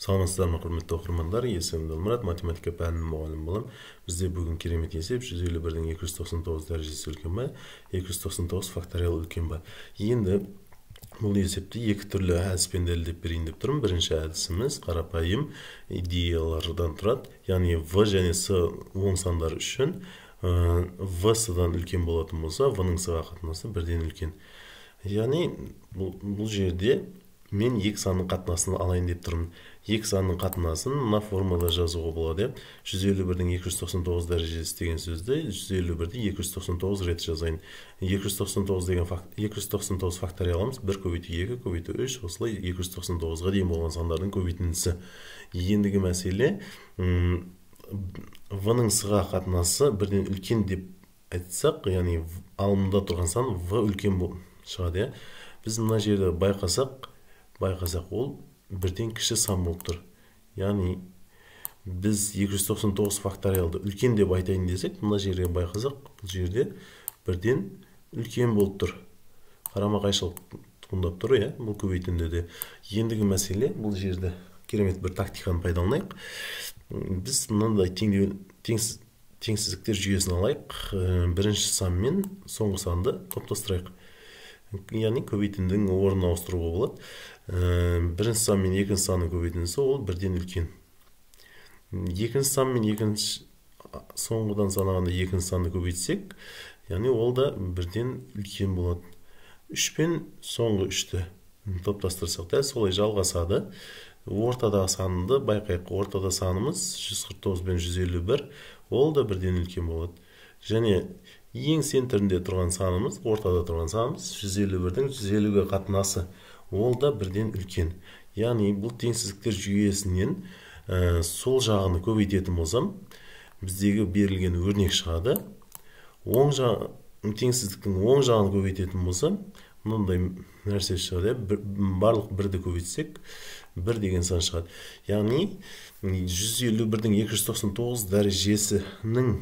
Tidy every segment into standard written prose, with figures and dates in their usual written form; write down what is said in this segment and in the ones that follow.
Саламатсыздар ма, құрметті оқырмандар? Есімім Ділмұрат, математика пәнінің мұғалімі боламын. Бізде бүгін керемет есеп: 151-дің 299 дәрежесі үлкен ба, 299 факториал үлкен ба? Енді бұл есепті екі түрлі әдіспен дәлелдеп берейін деп тұрмын. Бірінші әдісіміз қарапайым идеялардан тұрады, яғни в және с оң сандар үшін в с-дан үлкен болатын болса, в-ның с-ға қатынасы бірден үлкен. Яғни бұл жерде мен екі санның қатынасын алайын деп тұрмын. Екі санның қатынасын мына формада жазуға болады. 151-дің 299 дәрежесі деген сөзді 151-ді 299 рет жазайын. 299 деген 299 факториалымыз 1 көбейту 2 көбейту 3, осылай 299-ға дейін болған сандардың көбейтіндісі. Ендігі мәселе, в-ның с-ға қатынасы бірден үлкен деп айтсақ, яғни алымда тұрған сан в үлкен шығады. Біз мына жерде байқасақ, ол бірден кіші сан болып тұр. Яғни біз 299 факториалды үлкен деп айтайын десек, мына жерге байқасақ, бұл жерде бірден үлкен болып тұр. Қарама-қайшылық туындап тұр, иә, бұл көбейтінді де. Ендігі мәселе, бұл жерде керемет бір тактиканы пайдаланайық. Біз мынандай теңсіздіктер жүйесін алайық. Бірінші сан мен соңғы санды топтастырайық. Яғни көбейтіндің орнын ауыстыруға болады. Бірінші сан мен екінші санның көбейтіндісі ол бірден үлкен. Екінші сан мен екінші соңғыдан санағанда екінші санды көбейтсек, яғни ол да бірден үлкен болады. 3 пен соңғы 3-ті топтастырсақ, дәл солай жалғасады. Ортадағы санды байқайық. Ортада санымыз 149 пен 151, ол да бірден үлкен болады. Және ең центрінде тұрған санымыз, ортада тұрған санымыз 151-дің 150-ге қатынасы, ол да бірден үлкен. Яғни бұл теңсіздіктер жүйесінен сол жағын көбейтетін болсам, біздегі берілген өрнек шығады. Оң жақ, теңсіздіктің оң жағын көбейтетін болсам, мынандай нәрсе шығады. Барлық бірді көбейтсек, 1 деген сан шығады. Яғни 151-дің 299 дәрежесінің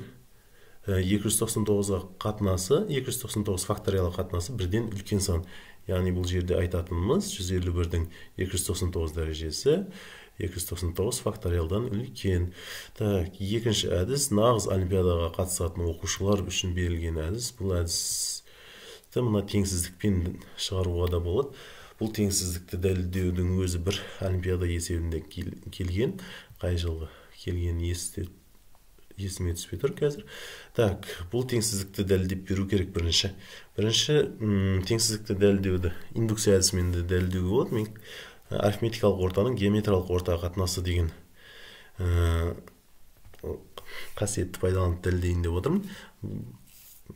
299-ға қатынасы, 299 факториалға қатынасы бірден үлкен сан. Яғни бұл жерде айтатынымыз 151-дің 299 дәрежесі 299 факториалдан үлкен. Так, екінші әдіс нағыз олимпиадаға қатысатын оқушылар үшін берілген әдіс. Бұл әдісті мына теңсіздікпен шығаруға да болады. Бұл теңсіздікті дәлелдеудің өзі бір олимпиада есебінде келген. Қай жылғы келген есіме түспей тұр қазір. Так, бұл теңсіздікті дәлелдеп беру керек бірінші. Бірінші теңсіздікті дәлелдеуді индукция әдісімен де дәлелдеуге болады. Мен арифметикалық ортаның геометриялық ортаға қатынасы деген қасиетті пайдаланып дәлелдейін деп отырмын.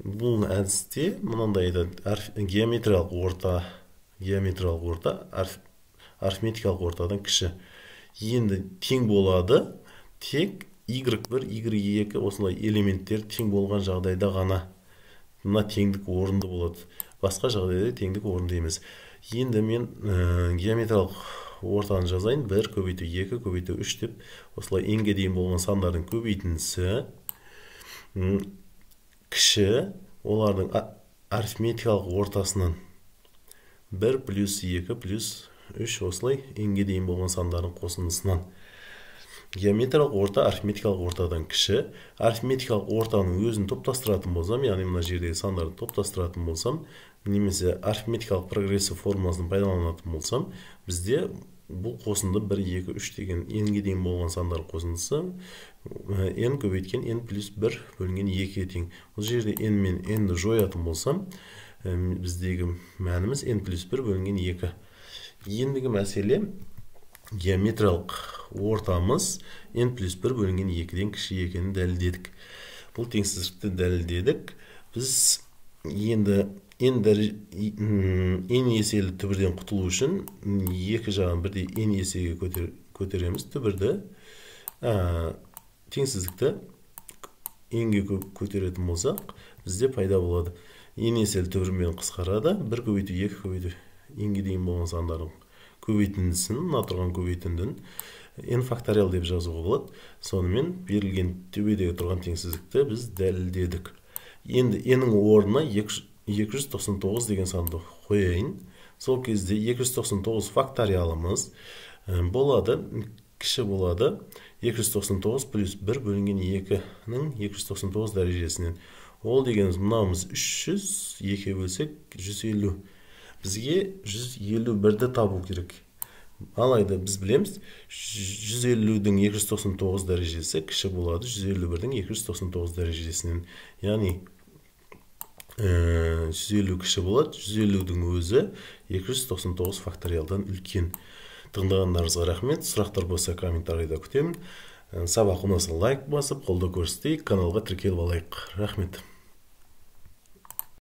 Бұл әдісте мынандай айтады: геометриялық орта арифметикалық ортадан кіші. Енді тең болады тек y1, y2 осылай элементтер тең болған жағдайда ғана мына теңдік орынды болады. Басқа жағдайда теңдік орынды емес. Енді мен геометриялық ортаны жазайын. 1 көбейту 2 көбейту 3 деп осылай n-ге дейін болған сандардың көбейтіндісі кіші олардың арифметикалық ортасынан 1 плюс 2 плюс 3 осылай n-ге дейін болған сандардың қосындысынан. Геометриялық орта арифметикалық ортадан кіші. Арифметикалық ортаның өзін топтастыратын болсам, яғни мына жердегі сандарды топтастыратын болсам, немесе арифметикалық прогрессия формуласын пайдаланатын болсам, бізде бұл қосынды 1, 2, 3 деген n-ге дейін болған сандар қосындысы n көбейткен n плюс 1 бөлінген 2-ге тең. Бұл жерде n мен n-ді жоятын болсам, біздегі мәніміз n плюс 1 бөлінген 2. Ендігі мәселе, геометриялық ортамыз n плюс 1 бөлінген 2-ден кіші екенін дәлелдедік. Бұл теңсіздікті дәлелдедік. Біз енді n еселі түбірден құтылу үшін екі жағын бірдей n есеге көтереміз. Түбірді, теңсіздікті n-ге көтеретін болсақ, бізде пайда болады. N еселі түбірмен қысқарады. 1 көбейту 2 көбейту n-ге дейін болған сандардың көбейтіндісін, мына тұрған көбейтіндін n факториал деп жазуға болады. Сонымен берілген төбедегі тұрған теңсіздікті біз дәлелдедік. Енді n-нің орнына 299 деген санды қояйын. Сол кезде 299 факториалымыз болады. кіші болады 299 плюс 1 бөлінген 2-нің 299 дәрежесінен. Ол дегеніміз мынауымыз 300, 2-ге бөлсек 150. Бізге 151-ді табу керек. Алайда біз білеміз, 150-дің 299 дәрежесі кіші болады 151-дің 299 дәрежесінен. Яғни 150 кіші болады, 150-дің өзі 299 факториалдан үлкен. Тыңдағандарыңызға рахмет. Сұрақтар болса комментарийда күтемін. Сабақ ұнаса лайк басып, қолдау көрсетейік, каналға тіркеліп алайық. Рахмет.